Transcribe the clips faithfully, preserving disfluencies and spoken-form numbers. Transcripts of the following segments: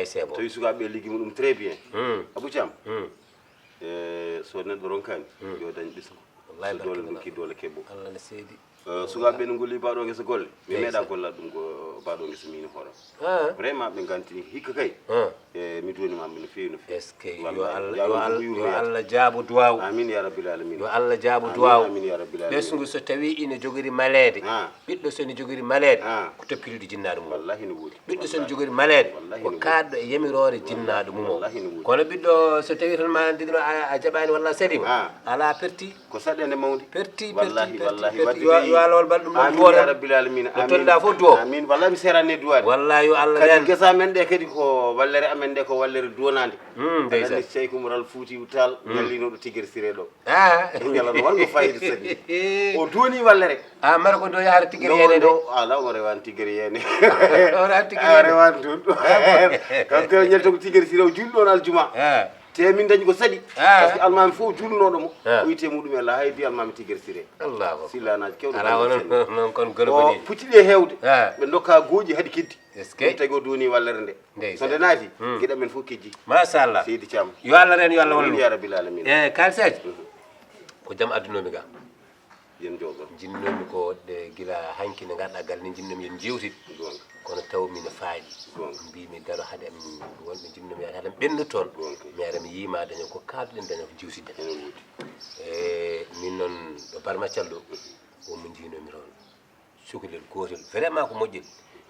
C'est bon. Tawi sukaaɓe ɓe liggi mo ɗum très bien. Hmm. Abou Thiam. Hmm. E so neɗɗo ronkani, hmm, yo dañ ɓesngu. Wallahi. So doole barke ɗum ki doole keɓo. Allah ne seedi. Eh, sukaaɓe ɓe no ngolli baɗo ngesa golle. Mi meeɗa gollaade ɗum ko baɗo ngesa min hoore. Ah. Vraiment ɓe nganti hikka kay. Ah. E mi duwani ma no feewi no feewi. Est-ce que yo Allah, yo Allah, yo Allah jaabo duwaawu. Amin ya rabbil alamin. Yo Allah jaabo duwaawu. Amin ya rabbil alamin. Ɓesngu so tawi ina jogori maleede. Ah. Ɓiɗɗo so ina jogori maleede, ah, ko toppitiiɗo jinnaaɗo mum. Wallahi no woodi. Ɓiɗɗo so ina jogori maleede, wallahi, ko no woodi. Kaɗɗo e yamiroore jinnaaɗo mum o. Wallahi no woodi. Kono ɓiɗɗo so tawi tan ma ndigno a, a jaɓaani walla a saliima. Ah. Alaa perti. Ko saɗeende mawnde. Perti, perti, wallahi, perti, wallahi, perti. Yo, yo Allah wal balɗe ɗum amin duwo ya tan. Rabbil alamin. Ɗo tolluɗa fof duwo. Amin. Wallahi mi serani duwaade. Wallahi yo Allah kadi nen. Ngesa men ɗe kadi ko wallere amen nde ko wallere duwanaande. Mm, ndeysaan. Aɗa anndi Seyku Umar Al Fuuti Taal, mm, ñallinooɗo Tigere Siree ɗo. Ah. Ñalano wongo fayida sani. O duwoni wallere. Ah, mara ko ɗo yahata Tigere Yeene de. Ala o rewan Tigere Yeene. O rewan Tigere Yeene. A rewan toon. Kanko o ñalta ko Tigere Siree o julɗo on aljuma. Ah. Te min dañi ko saɗi. Ah. Parce que almaami fof juulnooɗo mo. Ah. O wiyetee muɗum e la haydi almaami Tigere Siree. Allahu akbar. Silla naaji kewɗo. Ala onon noon kon golo. O pucci ɗe heewde. Ah. Ɓe ndokka gooƴi haɗi keddi. Est-ce que? Ɗum tagi o duwoni wallere nde. Ndeysaan. So nde naati, hmm, geɗe men fof kejji. Machallah. Seydi Thiam. Yo Allah reen, yo Allah wallu. Amin ya rabbil alamin. E kalisaji? Mhm. Ko jam addunoomi ga. Yen jooɗo. Jinnoomi ko de gila hanki ne ngarɗa gal ni jinnoomi yen jewtit. Goonga. Kono taw mi no faaɗi. Goonga. Mbimi daro hade am wonɓe jinnoomi yaade hade am ɓennu toon. Goonga. Mi ara mi yiima daño ko kaalɗen daño ko jewtidde. Ene woodi. E min noon ɗo Barma Callo, mhm, wonmo jiinoomi toon. Cukalel gootel, vraiment ko moƴƴel.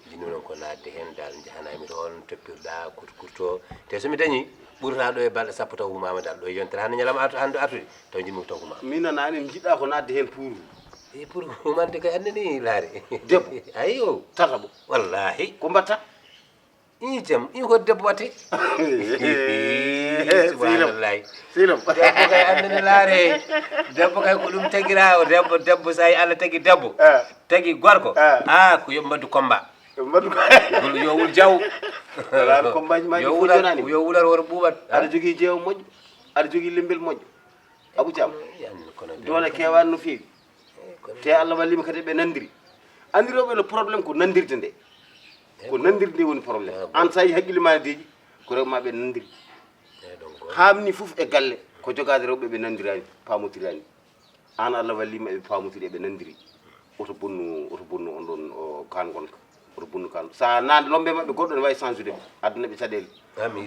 Njiɗmi noon ko naatde heen dal, njahanaami toon, toppirɗa, kurto, kurto. Te so mi dañii, ɓurata ɗo e balɗe sappo taw humaama dal, ɗo e yontere hannde ñalawma artu-, hannde artude, taw njiɗmi ko taw humaama. Min nanaani, mi njiɗɗa ko naatde heen pour. E pour humande kay annani laare. Debbo. Ayo. Tataɓo. Wallahi. Ko mbatta? Ii, jam, ii, ko debbo watte. Subhanallahi. Silam. Debbo kay annene laare. Debbo kay ko ɗum tagira o. Debbo, debbo, so a yi Allah tagi debbo. Ah. Tagi gorko. Ah. Ah, ko yo mbaɗdu combat. Yo mbaɗdu combat. Yo wul jaw. Wala combat ji ma ɗi fof jonaani. Yo wular wor ɓuuɓat. Aɗa jogii jeewo moƴƴo. Aɗa jogii lembel moƴƴo. Abou Thiam, doole keewaani no feewi. Te Allah wallii ma kadi ɓe nanndiri. Anndi rewɓe no problème ko nanndirde nde. Ko nanndirde nde woni problème. Aan so a yii hakkille ma ne deeƴi, ko rewɓe ma ɓe nanndiri. Haamni fof e galle, ko jogaade rewɓe ɓe nanndiraani, paamotiraani. Aan Allah wallii ma ɓe paamotiri, ɓe nanndiri. Oto bonnu, oto bonnu on ɗon o kaan ngonka. Oto bonnu kaan. So a naan lombe maɓɓe goɗɗo ne waawi change de ɓe. Aduna ɓe caɗeele.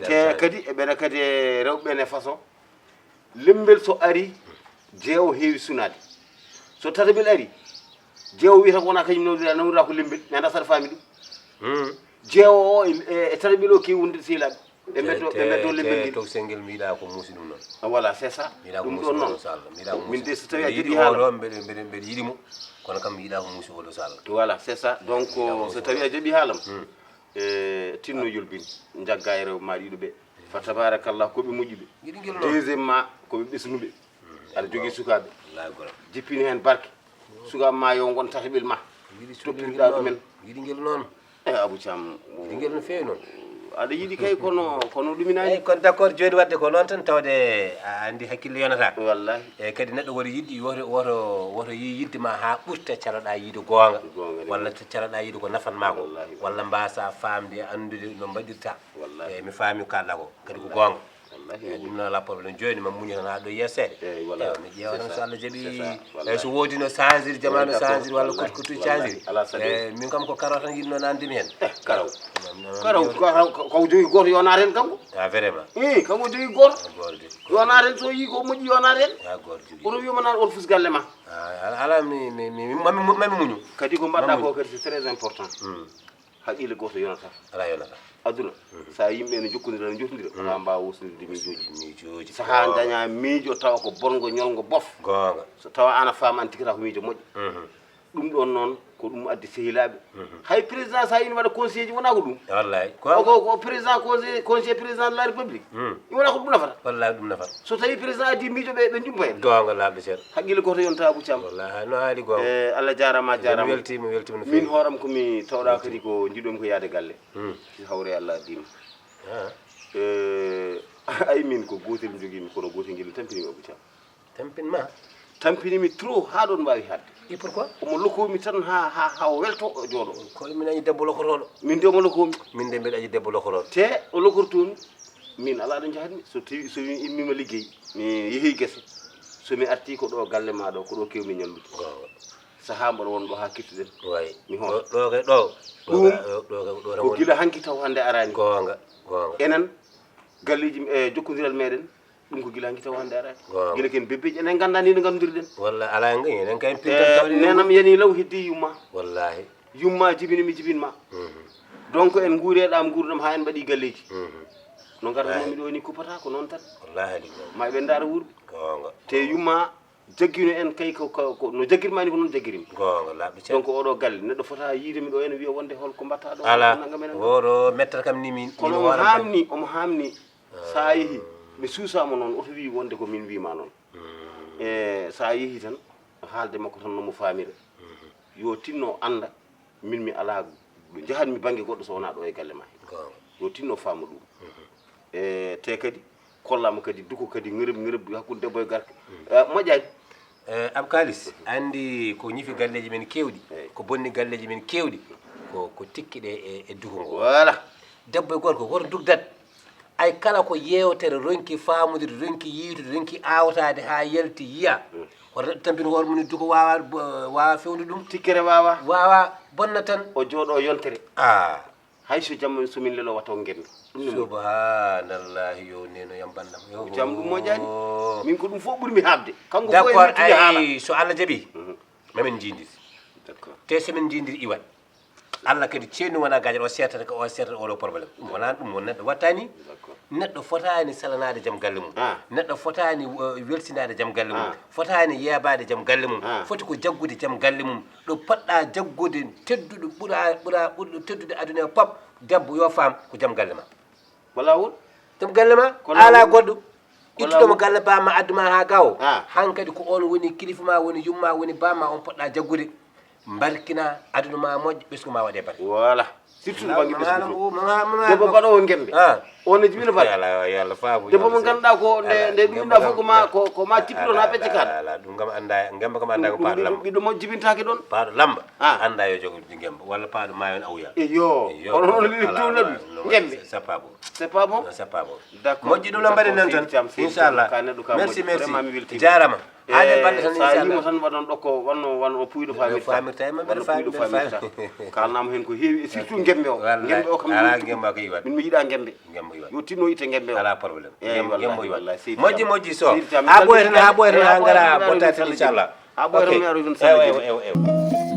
Te kadi e ɓeɗa kadi e rewɓe ne façon. Lembel so ari, jeewo heewi sunaade. So tataɓel ari, jeewo wiyata ko wona kañum nawrira, nawrira ko lembel, mi anndaa saɗa faami ɗum. Hmm. Jeewo o e, e, e tataɓel o keewi wonde sehilaaɓe. Ɓe mbeddo, ɓe mbeddo lembel ngel. Te towsel ngel mi yiɗa ko muusi ɗum noon. Voilà, c'est ça. Mi yiɗa ko muusi ɗum noon. Ɗum ɗon noon. Mi yiɗa ko muusi. Min de so tawi a jaɓi haala. Mbeɗa, mbeɗa, mbeɗa yiɗi mo, kono kam mi yiɗa ko muusi oɗo so Allah. Voilà, c'est ça. Donc, so tawi a jaɓi haalam. Hmm. E tinno yolbin, njagga e rewɓe ma ɗiɗo ɓe. Fa tabarakallah, ko ɓe moƴƴuɓe. Yiɗi ngel noon. Deuxième ma, ko ɓe ɓesnuɓe. Aɗa jogii sukaaɓe. Wallahi goram. Jippini heen barke. Sukaaɓe ma yo ngon tataɓel ma. Yiɗi suuɗi ngel noon. Toppitoɗa ɗumen. Yiɗi ngel noon. E Abou Thiam. Yiɗi ngel no feewi noon. Aɗa yiɗi kay kono, kono ɗuminaani. Eyi, kono d'accord jooni wadde ko noon tan tawde a anndi hakkille yonata. Wallahi. E kadi neɗɗo woto yiɗ-, woto, woto, woto yiɗ yidde ma haa ɓurta caloɗa yiide goonga. Goonga ne. Walla caloɗa yiide ko nafan ma ko. Wallahi. Walla mbasa faamde e anndude no mbaɗirta. Wallahi. Eyi, mi faami ko kalɗa ko. Kadi ko goonga. Wallahi. Eyi, ɗum noon alaa problème. Jooni ma muñu tan haa ɗo yeeseede. Eyi, voilà. Eyi, mi ƴeewa tan so Allah jaɓi. C'est ça. Wallahi. Eyi, so woodi no changiri, jamaanu changiri walla kutu kutu changiri. Wallahi. Alaa sabi. Eyi, min kam ko karaw tan yiɗno nande mi heen. Eh, karaw. Karaw, karaw, ko, ko jogii gooto yo naat heen kanko. Ah, vraiment? Eyi, kanko jogii gooto. Ah, gooto jogii. Yo naat heen, so yii ko moƴƴi yo naat heen. Ah, gooto jogii. Kono wiyoma naat on fus galle ma. Ah, ala, ala, mi, mi, mi, mami, mami muñu. Kadi ko mbaɗɗa ko kadi c'est très important. Hmm. Haqqille gooto yonata. Ala yonata. Aduna, mhm, so yimɓe ne njokkondira, ne njottondira, mhm, haa mbaawa wosnirde miijooji. Miijooji. Sahaa daña miijo tawa ko bonngo, ñolngo, bof. Goonga. So tawa aan a faama, aan tikata ko miijo moƴƴo. Mhm. Ɗum ɗoon noon, ko ɗum addi sehilaaɓe. Mhm. Hay président so yini waɗa conseil ji, wonaa ko ɗum. Wallaay. Ko, ko, ko président conseil, conseil président de la République. Hmm. Wonaa ko ɗum nafata. Wallaay, ɗum nafata. So tawi président addi miijo ɓe, ɓe njumpa en. Goonga laaɓi seeɗa. Haqqille gooto yonta Abou Thiam. Wallaay, no haali goonga. Eh, Allah jaaraama, a jaaraama. Mi weltiima, mi weltiima no feewi. Min hooram ko mi tawɗa kadi ko njiɗomi ko yaade galle. Hmm. Si hawre Allah addiima. Ah. Eh, ay min ko gootel mi jogiimi, kono gootel ngel mi tampini mi Abou Thiam. Tampin ma? Tampini mi trop haa ɗoon mbaawi haɗde. Et pourquoi? Omo lokoomi tan ha ha ha o welto o jooɗo. Ko min añi debbo lokotooɗo. Min de omo lokoomi. Min de mbiɗa añi debbo lokotooɗo. Te o lokortoomi, min alaa ɗo njahatmi. So tawi so mi immima liggey, mi yehi gese, so mi arti ko ɗo galle ma ɗo, ko ɗo kewmi ñallude. Saha mboɗo won ɗo ha kittuɗen. Way. Mi hoota. Ɗo kay ɗo. Ɗum Ɗo ko gila hanki taw hannde arani. Goonga goonga. Enen galleji e jokkodiral meɗen, ɗum ko gila hanki taw hannde arani. Waaw. Gila ken bebbeji enen ganda ni no gandirɗen. Walla ala ngi enen kay pintan tawde. Nenam yani law heddi yumma. Wallahi. Yumma jibini mi jibin ma. Donc en guureɗam guurdam ha en mbaɗi galleji. Mhm. No garda momi ɗo ni kuppata ko noon tan. Wallahi ɗum noon. Ma ɓe ndaara wuurɓe. Goonga. Te yumma jaggino en kay ko ko- ko- no jaggirma ni ko noon jaggirim. Goonga laaɓi ce. Donc oɗo galle neɗɗo fota yiide mi ɗo ene wiya wonde hol ko mbatta ɗo. Ala Nangam enen. Woɗo mettere kam ni min. Kono omo hamni omo hamni. Sa yehi mi suusama noon oto wi wonde ko min wima noon. E sa yehi tan haalde makko tan nomo famira. Yo tinno anda min mi ala ɗo jahatmi bangge goɗɗo so wona ɗo e galle ma. Yo tinno fama ɗum. E te kadi kollama kadi duko kadi ŋereb ŋereb hakkude debbo e garke. Moƴƴani. Abkalis andi ko ñifi galleji men kewɗi. Ko bonni galleji men kewɗi. Ko ko tikkiɗe e duko ngo. Voilà. Debbo e gorko woto dugdat. Ay kala ko yewtere ronki famude, ronki yiitude, ronki awtade ha yalti yiya. Hoto neɗɗo tampin hoore mum duko wawa wawa fewde ɗum. Tikkere wawa. Wawa bonna tan. O jooɗo yontere. Ah. Hay so jamma so min lelo wata o gembe. Subhanallahi yo neno yam bandam yo. Jam ɗum moƴƴani. Min ko ɗum fof ɓurmi habde. Kanko fof D'accord e mettude haala. Ay so Allah jaɓi. Mamin jindiri. Te so min jindiri iwat. Allah kadi ceeni wona gajal o sertata ko o sertata oɗo probléme ɗum wona ɗum won neɗɗo wattani. Neɗɗo fotani salanade jam galle mum. Neɗɗo fotani welsinade jam galle mum. Fotani yeebade jam galle mum. Foti ko jaggude jam galle mum. Ɗo poɗɗa jaggude tedduɗo ɓura ɓura ɓurɗo teddude aduna e pop. Debbo yo fam ko jam galle ma. Wala won. Jam galle ma ala goɗɗo. Ittuɗomo galle bamma adduma ha gawo. Hankadi ko on woni kilifa ma woni yumma woni bamma on poɗɗa jaggude. Mbarkina aduna ma moƴƴo ɓesgu ma waɗe barke. Voilà. Surtout banggue ɓesgu. Debbo baɗowo gembe. On ne jibina baɗ. Debbo mo ganduɗa ko nde nde ɗumɗa fof koma koma tippiɗon ha pecce kaɗa. Ɗum kam anda gemba kam anda ko paɗo lamba. Ɓiɗɗo mo jibintaki ɗon. Paɗo lamba. Anda yo jogo gemba walla paɗo mayon awya. Eyo. Kono noon lili tuna ɗum gembe. C'est pas bon. C'est pas bon. C'est pas bon. D'accord. Moƴƴi ɗum lambari nan tan. Inchallah. Merci merci. Jarama. Haade balɗe tan sa yimo tan waɗon ɗo ko wanno wanno o puyɗo famirta. Famirta e maɓɓe famirta. Kalnama hen ko heewi e surtout gembe o. Gembe o kam ala gembe o ko iwat. Min mi yiɗa gembe. Gembe iwat. Yo tinno itte gembe o. Ala problème. Gembe o iwat. Moƴƴi moƴƴi so. Ha ɓoya tan ha ɓoya tan ha gara bottati tan inchallah. Ha ɓoya tan mi aroy ɗum salliji.